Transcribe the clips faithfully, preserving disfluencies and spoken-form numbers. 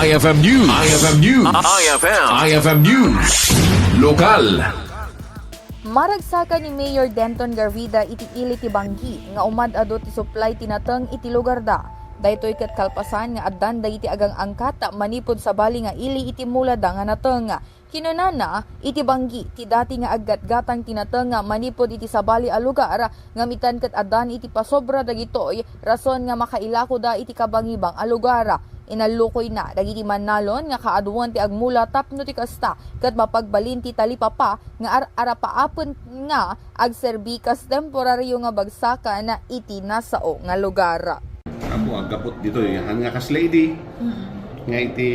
I F M News. I F M News. I F M. I F M News. Lokal. Maragsakan ni Mayor Denton Garvida iti ili ti banggi nga umad-adu ti supply ti nateng iti lugarda. Daytoy ket kalpasan nga addan dagiti agang-angkat manipud sabali nga ili iti mulada nga nateng. Kinunana, iti banggi ti dati nga aggatgatang ti nateng manipud iti sabali a lugar, ngem itan ket addan iti pasobra dagitoy rason nga makailakoda iti kabangibang a lugar. Inallukoyna dagiti mannalon nga kaaduan ti agmula tapno ti kasta ket mapagbalin ti talipapa nga ar-arapaapen nga agserbi kas temporario nga bagsakan iti nasao nga lugar. Apo, aggapu ditoy, han nga kasla idi, nga iti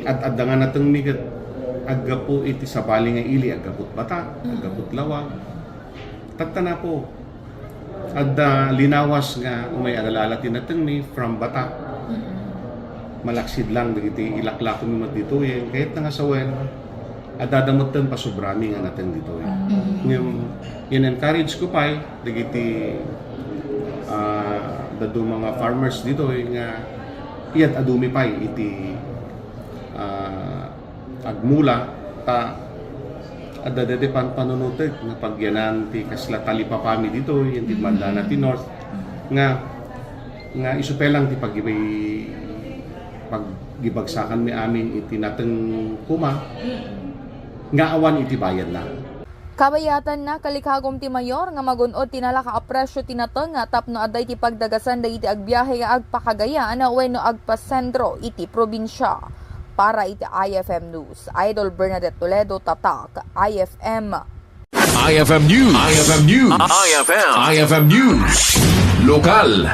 ad-adda nga natengmi ket aggapu iti sabali nga ili, aggapu Bata, aggapu Lawag. Tatta, apo, adda linawas nga umay agalala ti natengmi from Bata. Malaksid lang dagiti ilaklakomi met ditoyen, kayatna nga sawen, adda metten pasobrami nga nateng ditoy. Ngem, in-encourage ko pay dagiti, ah, dadduma nga farmers ditoy nga iyat-adumi pay iti, ah, agmula ta adda daydi pan-, panunutek nga pagyanan ti kasla talipapami ditoy, iti Mandana ti North, nga, nga isu pay lang ti pagibay-, paggibagsakanmi amin iti nateng koma, nga awan iti bayadna. Kabayatanna, kalikagum ti mayor nga magun-od ti nalaka a presyo ti nateng tapno adda iti pagdagasan dagiti agbiahe nga agpakagayan wenno agpasentro iti probinsia. Para iti I F M News, Idol Bernadette Toledo, Tatak, I F M. I F M News. I F M News. I F M. I F M News. Lokal.